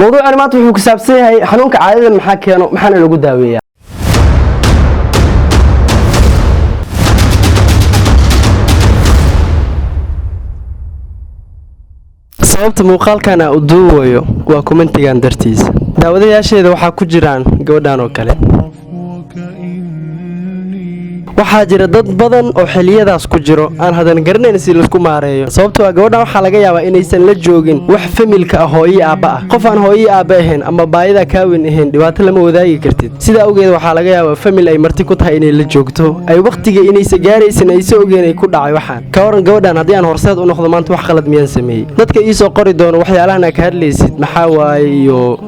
Mawduucani maanta wuxuu ku saabsan yahay xanuunka caadada maxaa keeno, maxaana lagu daaweeyaa. Sababta muuqaalkan aan u duubayo waa comment-igan dartiisa. Daawadayaasheeda waxaa ku jiraan gabadhan oo kale. Waxaa jira dad badan oo xiliyadaas ku jiro aan hadan garanayn si laisku maareeyo, sababtoo ah gabadhan waxaa laga yaabaa inaysan la joogin wax family-ka ah, hooyo aabba ah. Qof aan hooyo aabba ahayn ama baayida kaaweyn ahayn dhibaato lama wadaagi kartid. Sidaa awgeed waxaa laga yaabaa family ay marti ku tahay inay la joogto, ay wakhtiga inaysa gaaraysan aysa ogeen ay ku dhacay. Waxaan ka waran gabadhan haddii aan horseed u noqdo maanta, wax qalad miyaan sameeyey? Dadka iisoo qori doono waxyaalahan aa ka hadlaysid maxaa waaye iyo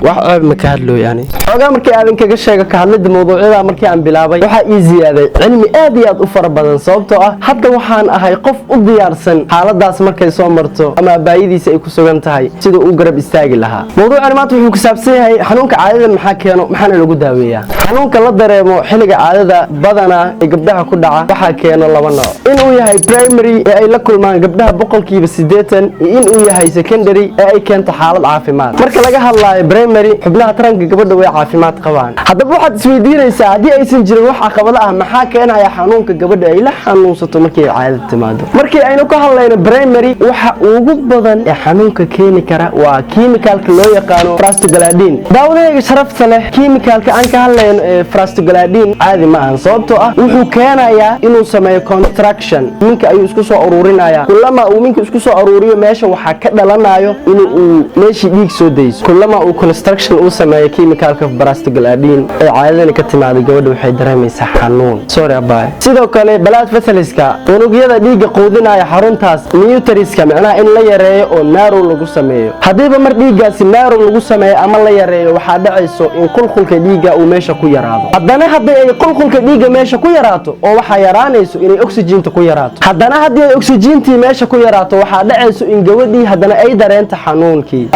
wax ceeb ma ka hadlooy ani. Xoogaa markii aadan kaga sheego ka hadlidda mawduucyada, markii aan bilaabay waxaa ii ziyaaday cilmi aad iyo aad u fara badan, sababtoo ah hadda waxaan ahay qof u diyaarsan xaaladaas markay soo marto ama abaayadiisa ay ku sugan tahay siduu u garab istaagi lahaa. Mawduucani maanta wuxuu ku saabsan yahay xanuunka caadada maxaa keeno, maxaana lagu daaweeyaa. Xanuunka la dareemo xilliga caadada badanaa ee gabdhaha ku dhaca waxaa keeno laba nooc: inuu yahay primary ee ay la kulmaan gabdhaha 80%, iyo inuu yahay secondary ee ay keento xaalad caafimaad. Marka laga hadlaayo primary, xubnaha taranka gabadha way caafimaad qabaan. Haddaba waxaad isweydiinaysaa, haddii aysan jirin wax caqabado ah, maxaa keenaya xanuunka gabadha ay la xanuunsato markii ay caadada timaado? Markii aynu ka hadlayno primary, waxa ugu badan ee xanuunka keeni kara waa kiimikalka loo yaqaano prostaglandin. Daawadayga sharafta leh, kiimikalka aan ka hadlayno ee prostaglandin caadi ma ahan, sababtoo ah wuxuu keenayaa inuu sameeyo contraction. Minka ayuu isku soo ururinaya. Kulama uu minka isku soo aruuriyo, meesha waxaa ka dhalanayo in uu meeshii dhiig soo dayso. Kulama uu contraction uu sameeyo kiimikalka prostaglandin ee caadadana ka timaada, gabadha waxay dareemaysaa xanuun. Sorry abaay. Sidoo kale blood vessels-ka, unugyada dhiigga quudinaya xaruntaas, nutrients-ka, macnaha in la yareeyo oo narrow lagu sameeyo. Haddiiba mar dhiiggaasi narrow lagu sameeyo ama la yareeyo, waxaa dhacayso in qulqulka dhiigga uu meesha ku yaraado. Haddana haddii ay qulqulka dhiigga meesha ku yaraato oo waxaa yaraanayso inay oxygen-ta ku yaraato. Haddana haddii ay oxygen-tii meesha ku yaraato, waxaa dhacayso in gabadhii haddana ay dareento xanuunkii.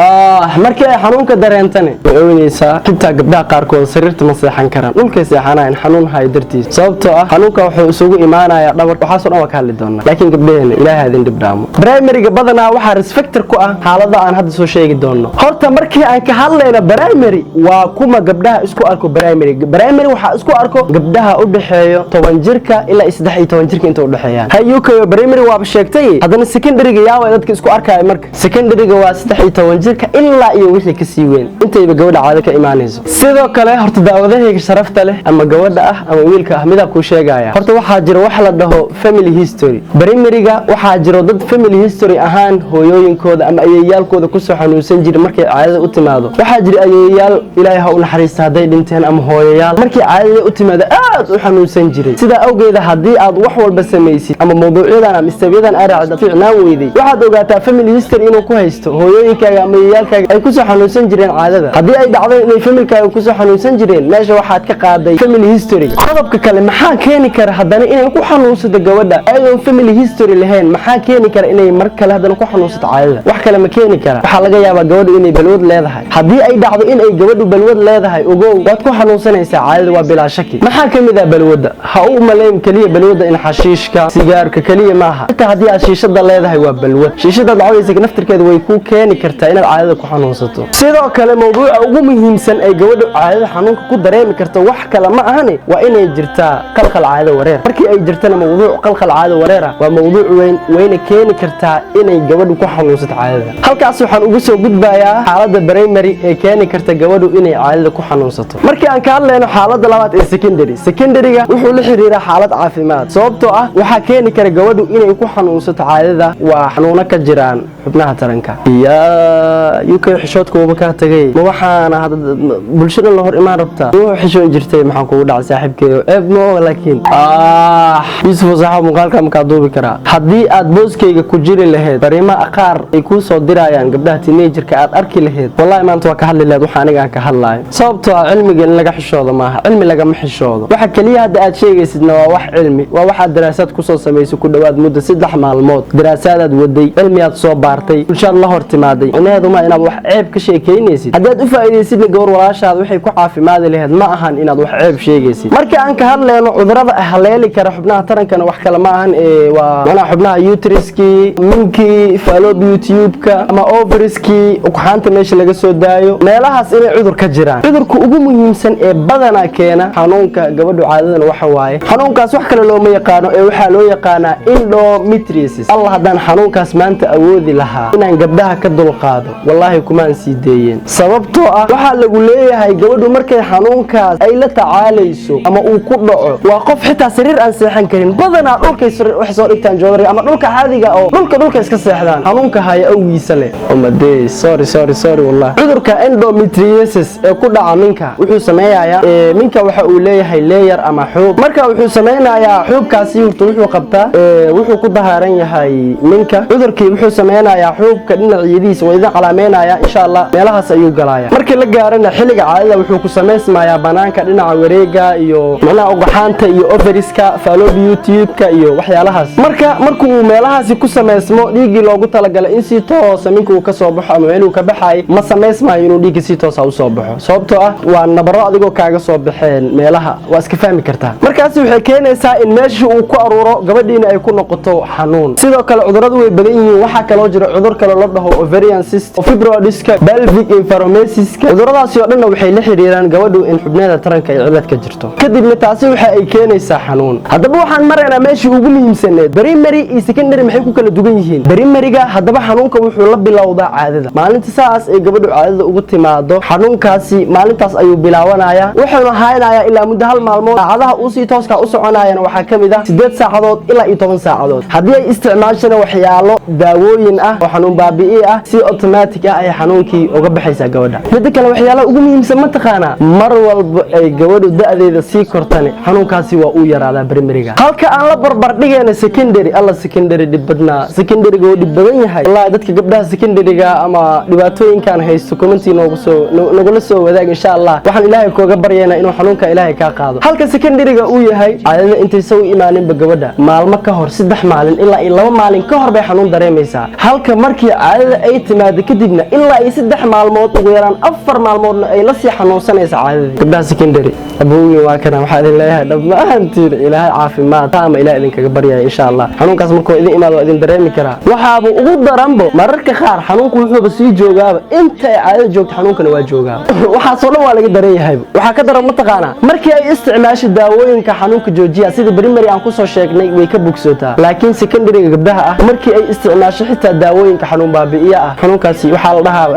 Markii ay xanuunka dareentane way oynaysaa. Xitaa gabdhaha qaarkood sariirta ma seexan karaan, dhulkay seexanayan xanuun hayo dartiis, sababtoo ah xanuunka wuxuu isugu imaanayaa dhabar. Waxaasoo dhan waa ka hadli doonaa, laakiin gabdhaheena ilaaha idin dhib dhaamo. Primary-ga badanaa waxaa risk factor ku ah xaalada aan hadda soo sheegi doono. Horta markii aan ka hadlayno primary, waa kuma gabdhaha isku arko primary? Primary waxaa isku arko gabdhaha u dhexeeyo 10 jirka ilaa 13 jirka inta u dhexeeyaan. Hay UK, primary waaba sheegtay, haddana secondary-ga yaa dadka isku arkaya? Marka secondary-ga waa 13 jirka ilaa iyo wixii ka sii weyn, intayba gabadha caado ka imaanayso. Sidoo kale horta daawadahayga sharafta leh, ama gabadha ah ama wiilka ah, midaa kuu sheegaya. Horta waxaa jira wax la dhaho family history. Primary-ga waxaa jiro dad family history ahaan hooyooyinkooda ama ayeeyaalkooda kusoo xanuunsan jiray markay caadada u timaado. Waxaa jira ayeeyaal, ilaahay ha u naxariista hadday dhinteen, ama hooyayaal markay caadada u timaado aad u xanuunsan jiray. Sidaa awgeeda haddii aad wax walba samaysid ama mawduucyadan ama step-yadan aad raacda fiicnaan weyday, waxaad ogaataa family history inuu ku haysto, hooyooyinkaaga ama ayeeyaalkaaga ay kusoo xanuunsan jireen caadada. Haddii ay dhacdo inay family-kaaga kusoo xanuunsan jireen, meesha waxaad ka qaaday family history. Qodobka kale, maxaa keeni kara haddana inay ku xanuunsato gabadha ayadoon family history lahayn? Maxaa keeni kara inay mar kale haddana ku xanuunsato caadada? Wax kale ma keeni kara? Waxaa laga yaabaa gabadhu inay balwad leedahay. Haddii ay dhacdo in ay gabadhu balwad leedahay, ogow waad ku xanuunsanaysaa caadada, waa bilaa shaki. Maxaa ka mid ah balwadda? Ha u malayn keliya balwadda in xashiishka, sigaarka keliya maaha. Xitaa haddii aad shiishada leedahay waa balwad. Shiishadaad cabaysa naftirkeeda way kuu keeni kartaa inaad caadada ku xanuunsato. Sidoo kale mawduuca ugu muhiimsan ay gabadhu caadada xanuunka ku dareemi karto wax kale ma ahane, waa inay jirtaa qalqal caado wareer. Markii ay jirtana mawduuc qalqal caado wareer ah waa mawduuc weyn, wayna keeni kartaa inay gabadhu ku xanuunsato caadada. Halkaas waxaan ugu soo gudbayaa xaaladda primary ee keeni karta gabadhu inay caadada ku xanuunsato. Markii aan ka hadlayno xaaladda labaad ee secondary, secondary-ga wuxuu la xiriiraa xaalad caafimaad, sababtoo ah waxaa keeni kara gabadhu inay ku xanuunsato caadada waa xanuuno ka jiraan xubnaha taranka. Ya UK, xishoodka uuba kaa tagay. Ma waxaana bulshada la hor imaan rabtaa? Wuxuu xishoon jirtay, maxaa kugu dhacay saaxiibkeeyo? Eeb ma oga, laakiin Yuusuf saaxib, muuqaalka makaa duubi karaa? Haddii aad booskayga ku jiri lahayd, fariimo qaar ay kuu soo dirayaan gabdhaha teenager-ka aad arki lahayd, wallahi maanta waa ka hadli lahayd waxa aniga aan ka hadlaayo, sababtoo ah cilmiga in laga xishoodo maaha. Cilmi lagama xishoodo. Waxa keliya hadda aad sheegaysidna waa wax cilmi, waa waxaad daraasaad kusoo samaysay ku dhowaad muddo 3 maalmood. Daraasaadaad waday, cilmiyaad soo baartay. saartay, bulshaad la hor timaaday. Micnaheedu ma inaad wax ceeb ka sheekaynaysid. Haddii aad u faa'iidaysidna gabar walaashaad waxay ku caafimaadi lahayd, ma ahan inaad wax ceeb sheegaysid. Markii aan ka hadlayno cudurada haleeli kara xubnaha tarankana, wax kale ma ahan ee waa macnaha xubnaha uteruskii, minkii, fallopian tube-ka ama ovarieskii, ugxaanta meesha laga soo daayo, meelahaas inay cudur ka jiraan. Cudurka ugu muhiimsan ee badanaa keena xanuunka gabadhu caadadana waxa waaye, xanuunkaas wax kale looma yaqaano ee waxaa loo yaqaanaa endometriosis. Allah, haddaan xanuunkaas maanta awoodi lahaa inaan gabdhaha ka dulqaado, wallaahi kumaan sii deeyeen. Sababtoo ah waxaa lagu leeyahay gabadhu markay xanuunkaas ay la tacaalayso ama uu ku dhaco, waa qof xitaa sariir aan seexan karin. Badanaa dhulkay wax soo dhigtaan, joodari ama dhulka caadiga oo dhulka iska seexdaan, xanuunka haya awgiisa leh. Omadee, sorry, sorry, sorry, wallah. Cudurka endometriosis ee ku dhaca minka wuxuu sameeyayaa, minka waxa uu leeyahay layer ama xuub. Marka wuxuu sameynayaa xuubkaasi, horta wuxuu qabtaa, wuxuu ku dahaaran yahay minka. Cudurkii wuxuu sameynayaa xuubka dhinacyadiisa, waa idin calaameynaya insha Allah, meelahaas ayuu galaya. Markii la gaarana xilliga caadada, wuxuu ku samaysmayaa banaanka dhinaca wareega iyo macnaha ugxaanta iyo ovarieska, fallopian tube-ka iyo waxyaalahaas. Marka markuu meelahaasi ku samaysmo, dhiiggii loogu talagalay in si toosa minka uu ka soo baxo ama meeluu ka baxay ma samaysmayo inuu dhiigga si toosa usoo baxo, sababtoo ah waa nabaro adigoo kaaga soo baxeen meelaha, waa iska fahmi kartaa. Markaasi waxay keenaysaa in meeshii uu ku aruuro, gabadhiina ay ku noqoto xanuun. Sidoo kale cuduradu way badan yihiin. Waxaa kaloo jira cudur kale la dhaho ovarian cyst, fibroidiska, pelvic inflammationiska. Cuduradaasi oo dhanna waxay la xiriiraan gabadhu in xubneeda taranka ay cilad ka jirto, kadibna taasi waxa ay keenaysaa xanuun. Haddaba waxaan maraynaa meeshii ugu muhiimsaneed: primary iyo secondary maxay ku kala duwan yihiin? Primaryga haddaba xanuunka wuxuu la bilowdaa caadada. Maalinta saas ay gabadhu caadada ugu timaado, xanuunkaasi maalintaas ayuu bilaabanayaa, wuxuuna haynayaa ilaa muddo hal maalmood. Saacadaha uu sii tooska u soconayana waxaa ka mid ah 8 saacadood ilaa iyo 10 saacadood. Haddii ay isticmaashana waxyaalo daawooyin ah oo xanuun baabi'i ah, si automatic ah ay xanuunkii uga baxaysaa gabadha. Midda kale, waxyaalaha ugu muhiimsan ma taqaanaa? Mar walba ay gabadhu da'deeda sii kortani, xanuunkaasi waa uu yaraadaa primaryga, halka aan la barbar dhigayna secondary. Alla, secondary dhib badnaa, secondaryga oo dhib badan yahay wallahi. Dadka gabdhaha secondaryga ama dhibaatooyinkan haysto, commenti noogu soo nagula soo wadaag insha Allah. Waxaan Ilaahay kooga baryaynaa inuu xanuunka Ilaahay kaa qaado. Halka secondaryga uu yahay caadada intaysa u imaaninba gabadha maalmo ka hor, 3 maalin ilaa iyo 2 maalin ka hor bay xanuun dareemaysaa, halka markii caadada ay timaado kadibna ilaa iyo 3 maalmood, ugu yaraan 4 maalmoodna ay la sii xanuunsanaysa caadadii. Gabdhaha secondary, abowgii waa kana, waxaa idin leeyahay dhammaantiin Ilaahay caafimaad taama Ilaah idinkaga baryaya insha Allah. Xanuunkaas markuu idin imaado waa idin dareemi karaa. Waxaaba ugu daranbo mararka qaar xanuunku wuxuuba sii joogaaba inta ay caadada joogto, xanuunkana waa joogaa. Waxaasoo dhan waa laga daran yahayba. Waxaa ka daran mataqaanaa? Markii ay isticmaasho daawooyinka xanuunka joojiya, sida primary aan kusoo sheegnay, way ka bogsootaa. Laakiin secondaryga gabdhaha ah, markii ay isticmaasho xitaa daawooyinka xanuun baabi'iya ah, xanuunkaasi waxaa la dhahaa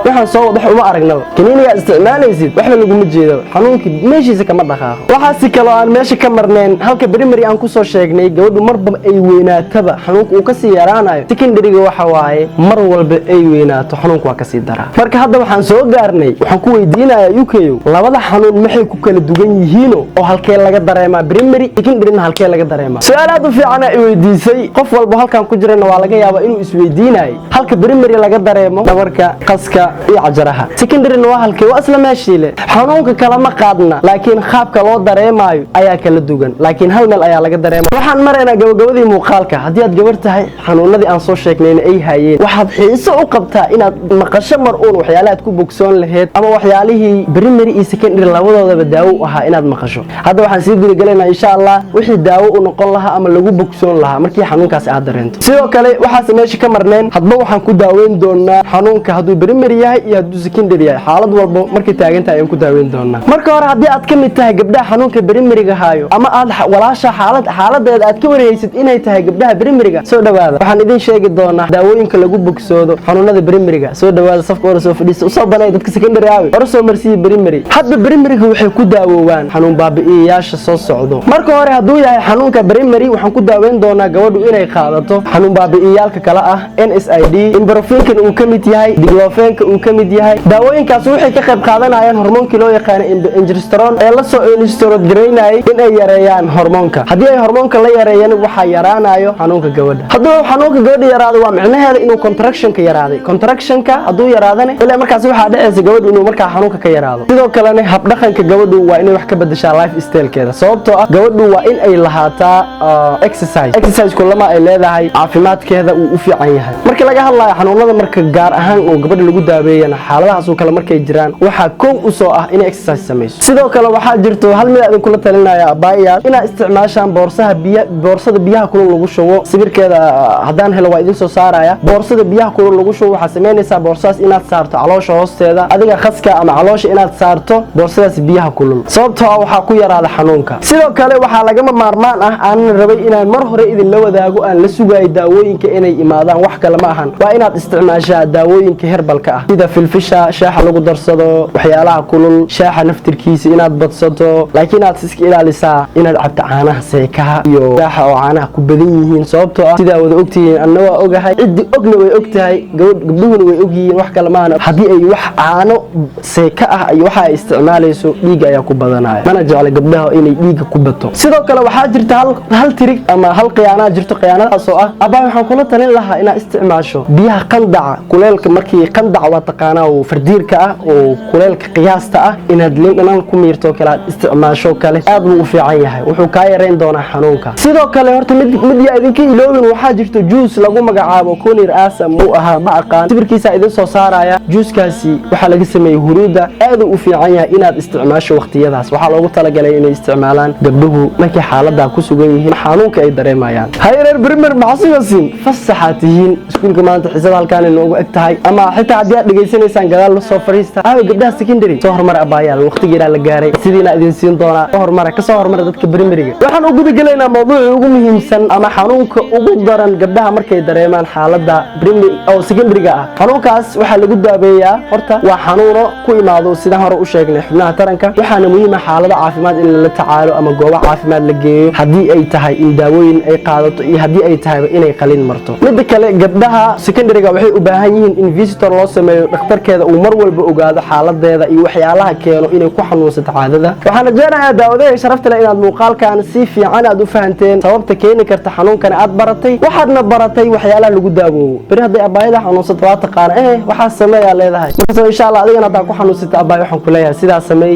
waxaan soo wadax uma aragnaba, kaniinigaa isticmaalaysid waxba laguma jeedo, xanuunkii meeshiisa kama dhaqaaqo. Waxaasi kaloo aan meesha ka marneen, halka primary aan kusoo sheegnay gabadhu marba ay weynaataba xanuunka uu kasii yaraanayo, secondaryga waxa waaye mar walba ay weynaato xanuunku waa kasii daraa. Marka hadda waxaan soo gaarnay, waxaan ku weydiinayaa uko, labada xanuun maxay ku kala duwan yihiino oo halkee laga dareemaa primary, secondaryna halkee laga dareemaa? Su-aal aad u fiican ay weydiisay. Qof walba halkan ku jirana waa laga yaabaa inuu isweydiinayo halka primary laga dareemo dhabarka, qaska iyo cajaraha, secondaryna waa halkee? Waa isla meeshii le, xanuunka kalama qaadna, laakiin qaabka loo dareemaayo ayaa kala duwan, laakiin hal meel ayaa laga dareema. Waxaan maraynaa gabagabadii muuqaalka. Haddii aad gabar tahay, xanuunadii aan soo sheegnayna ay hayeen, waxaad xiiso u qabtaa inaad maqasho mar uun waxyaalahaad ku bogsoon laheyd ama waxyaalihii primary iyo secondary labadoodaba daawo u ahaa inaad maqasho. Hadda waxaan sii gudagelaynaa insha Allah wixii daawo u noqon lahaa ama lagu bogsoon lahaa markii xanuunkaasi aad dareento. Sidoo kale waxaase meesha ka marneen, hadba waxaan ku daaweyn doonaa xanuunka hadduu primary yahay iyo hadduu secondary yahay, xaalad walba markay taagan tahay ayaan ku daaweyn doonaa. Marka hore, haddii aad ka mid tahay gabdhaha xanuunka primaryga haayo ama aad walaasha xaalad xaaladeeda aad ka warhaysid inay tahay gabdhaha primaryga, soo dhawaada. Waxaan idin sheegi doonaa daawooyinka lagu bogsoodo xanuunada primaryga. Soo dhawaada, safka hore soo fadhiista, usoo banay dadka secondary aawi, hore soo marsiiya primary. Hadba primaryga waxay ku daawoowaan xanuun baabi'iyayaasha soo socdo. Marka hore, hadduu yahay xanuunka primary, waxaan ku daaweyn doonaa gabadhu inay qaadato xanuun baabi'iyaalka kale ah NSAID, ibuprofenkan uu ka mid yahay, diclofenacka uu uu ka mid yahay. Daawooyinkaas waxay ka qayb qaadanayaan hormoonkii loo yaqaano progesterone ee lasoo insteroid garaynayay in ay yareeyaan hormoonka. Haddii ay hormoonka la yareeyaan, waxaa yaraanayo xanuunka gabadha. Hadduu xanuunka gabadha yaraado, waa micnaheeda inuu contractionka yaraaday. Contractionka hadduu yaraadana, ilaa markaas waxaa dhacaysa gabadhu inuu markaa xanuunka ka yaraado. Sidoo kalena habdhaqanka gabadhu waa inay wax ka bedeshaa life stylekeeda, sababtoo ah gabadhu waa in ay lahaataa exercise. Exercise kulama ay leedahay, caafimaadkeeda uu u fiican yahay. Marka laga hadlayo xanuunada, marka gaar ahaan oo gabadha lagu daaweeyana, xaaladahaas oo kale markay jiraan, waxaa kow u soo ah inay exercise samayso. Sidoo kale waxaa jirto hal mid idin kula talinaya, abaayaal, inaad isticmaashaan boorsaha biya, boorsada biyaha kulul lagu shubo. Sawirkeeda haddaan helo waa idin soo saaraya. Boorsada biyaha kulul lagu shubo, waxaa samaynaysaa boorsadaas inaad saarto caloosha hoosteeda, adiga khaska ama caloosha inaad saarto boorsadaas biyaha kulul, sababtoo ah waxaa ku yaraada xanuunka. Sidoo kale waxaa lagama maarmaan ah, aanan rabay inaan mar hore idinla wadaago, aan la sugayo daawooyinka inay imaadaan, wax kale ma ahan, waa inaad isticmaashaa daawooyinka herbalka ah, sida filfisha shaaxa lagu darsado, waxyaalaha kulul, shaaxa naftirkiisa inaad badsato, laakiin aad iska ilaalisaa inaad cabto caanaha seekaha iyo shaaxa oo caanaha ku badan yihiin, sababtoo ah sidaa wada ogtihiin, anna waa ogahay, ciddi ogna way og tahay, gabdhuhuna way ogyihiin, wax kale maahan, haddii ay wax caano seeka ah iyo waxa ay isticmaalayso, dhiigga ayaa ku badanaya. Mana jecla gabdhaha inay dhiigga ku bato. Sidoo kale waxaa jirta hal trick ama hal khiyaanaa jirto, khiyaanadaas oo ah, abaa, waxaan kula talin lahaa inaad isticmaasho biyaha qandaca kuleelka. Markii qandaca waa taqaanaa, oo fardiirka ah oo kuleelka qiyaasta ah, inaad liin dhanaan ku miirto kale, aad isticmaasho kale, aad buu u fiican yahay, wuxuu kaa yareyn doonaa xanuunka. Sidoo kale horta mid yaa idinka iloobin, waxaa jirto juice lagu magacaabo Konir Asam uu ahaa, ma aqaan, sawirkiisa idin soo saaraya. Juuskaasi waxaa laga sameeyey huruudda, aad uu u fiican yahay inaad isticmaasho waqtiyadaas. Waxaa loogu talagalay inay isticmaalaan gabdhuhu markay xaalada ku sugan yihiin, xanuunka ay dareemayaan. Hayreer primary, maxaa fasaxaa tihiin iskuulka maanta? Xiisada halkaan inoogu eg tahay, ama xitaa haddii aad dhegaysanaysaan, gadaal la soo fariista. Aawe gabdhaha secondary? Soo hormara, abaayaal, waqtigeena la gaaray, sidiina idin siin doonaa. Soo hormara, kasoo hormara dadka primaryga. Waxaan u guda gelaynaa mawduucii ugu muhiimsan ama xanuunka ugu daran gabdhaha markay dareemaan xaaladda primary oo secondaryga ah. Xanuunkaas waxaa lagu daaweeyaa, horta waa xanuuno ku imaado, sidaan hore u sheegnay, xubnaha taranka. Waxaana muhiim ah xaalado caafimaad in lala tacaalo ama goobo caafimaad la geeyo, haddii ay tahay in daawooyin ay qaadato iyo haddii ay tahayba inay qalin marto. Midda kale, gabdhaha secondaryga waxay u baahan yihiin in visitor loo sameeyo, dhakhtarkeeda uu mar walba ogaado xaaladeeda iyo waxyaalaha keeno inay ku xanuunsato caadada. Waxaan rajeynayaa, daawadahey sharafta leh, inaad muuqaalkan si fiican aad u fahanteen, sababta keeni karta xanuunkan aad baratay, waxaadna baratay waxyaalaha lagu daawoobo. Beri hadday abaayada xanuunsato, waa taqaana waxaa sameeyaa leedahay. Marka insha Allah adigana haddaa ku xanuunsata, abaay, waxaan ku leeyahay sidaa sameey.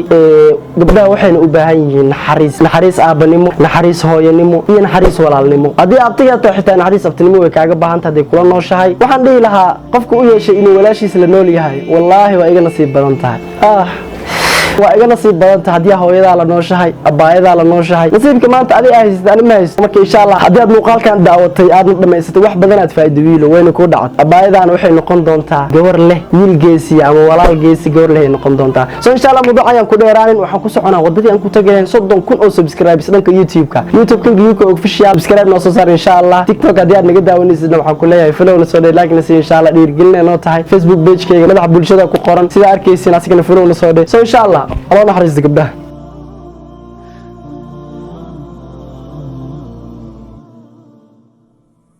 Gabdhaha waxayna u baahan yihiin naxariis, naxariis aabanimo, naxariis hooyanimo iyo naxariis walaalnimo. Haddii abtiga tahay, xitaa naxariis abtinimo way kaaga baahanta hadday kula nooshahay. Waxaan dhihi lahaa, qofka u yeeshay inuu walaashiis la nool yahay, wallaahi waa iga nasiib badan tahay, waa iga nasiib badan tahay haddii hooyadaa la nooshahay, abaayadaa la nooshahay. Nasiibka maanta adiga haysata, ani ma haysto. Marka insha Allah haddii aad muuqaalkan daawatay, aadna dhamaysatay, wax badan aad faa'iido, wiilo wayna kuu dhacad. Abaayadaana waxay noqon doontaa gabar leh wiil geesiya ama walaal geesi, gabar leh ay noqon doontaa. So insha Allah mawduuc ayaan ku dheeraanin, waxaan ku soconaa wadadii aan ku tagay 30,000 oo subscribes dhanka YouTube-ka. YouTube King UK Official, subscribe noo soo saar insha Allah. TikTok haddii aad naga daawanaysidna, waxaan ku leeyahay follow na soo dhe, like na sii insha Allah, dhiirigelin noo tahay. Facebook page-kayga madaxa bulshada ku qoran sida arkaysin, asigana follow na soo dhe. So insha Allah aloo naxariista gabdhaha.